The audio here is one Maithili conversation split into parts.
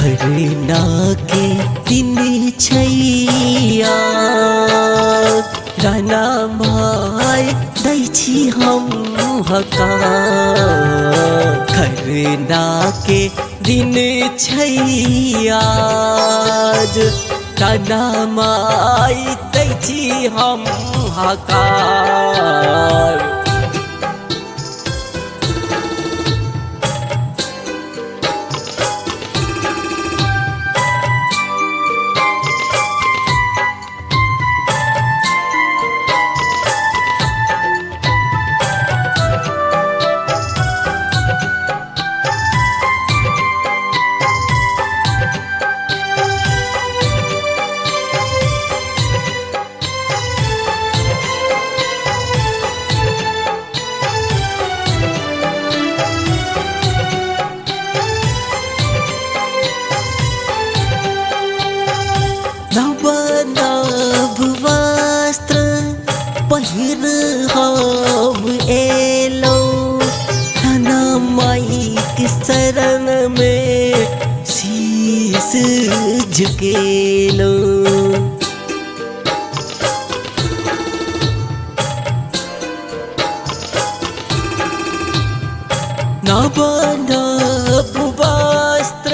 खरना के दिन छैया राना माय दै छी हम हकार। खरना के दिन छैया राना माय दै छी हम हकार। नव नव वस्त्र पहिर हम एलो राना माईक शरण में शीश झुकेलो। नव नव वस्त्र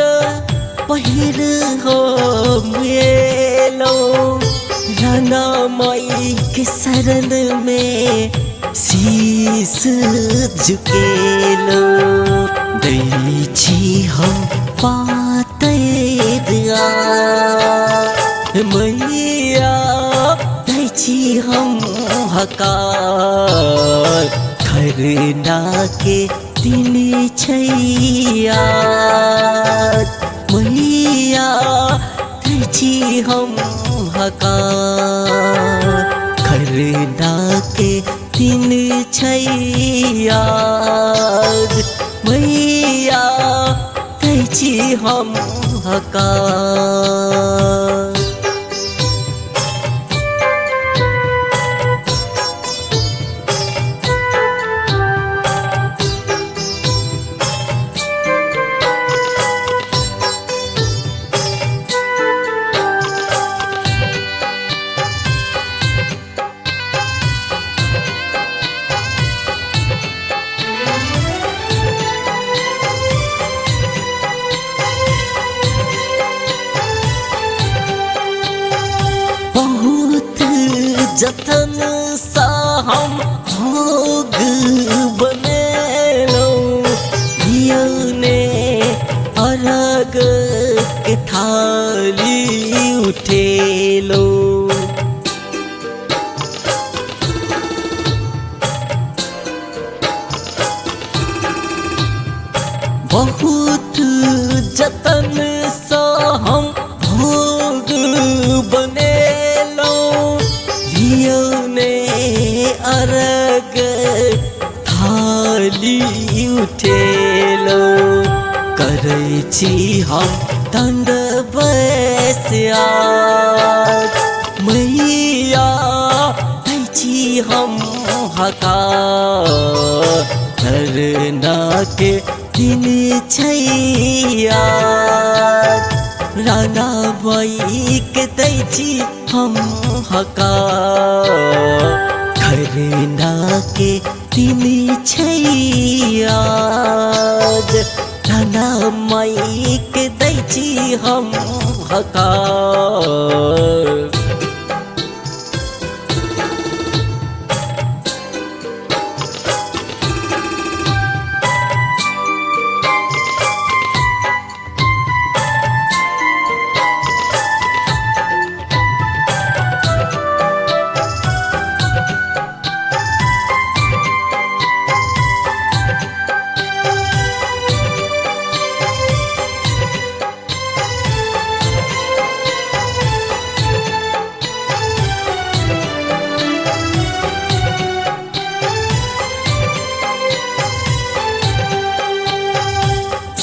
पहिर हम एलो राना माई के शरण में शीश झुकेलो। दै छी हम पातैर मैया दै छी हम हकार। खरना के दिन छैया मैया दै छी हम हकार। खरना के दिन छैया मैया दै छी हम हकार। बहुत जतन सा हम भोग बनेलौं दियौने अर्घ के थाली उठेलौं। बहुत जतन सा हम भोग बनेलौं दियौने अर्घ थाली उठेलौं। करै छी हम दण्ड बसिया मैया दै छी हम हकार। खरना के दिन छैया राना माई के दै छी हम हकार। खरना के दिन छैया राना माई के दै छी हम हकार।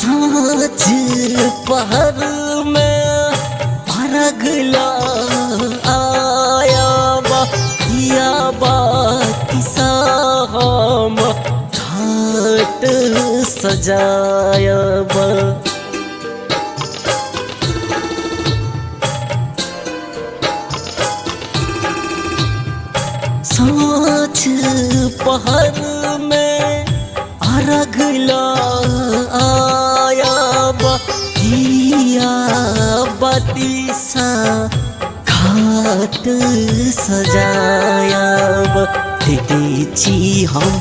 साँझ पहर में अर्घ ला आया बा दिया बाती सा हम घाट सजायब। पहर में अर्घ आयाब दिया बतीसा घाट सजायब दे छी हम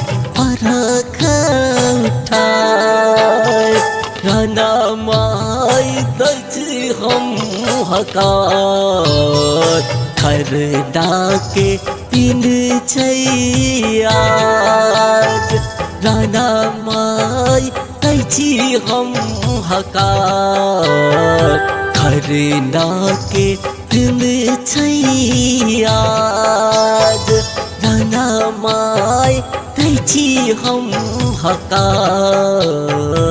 अर्घ उठाय राना माय दै छी हम हकार खरना के दिन छै आज राना माय दै छी हम हकार खरना के दिन छै आज राना माय दै छी हम हकार।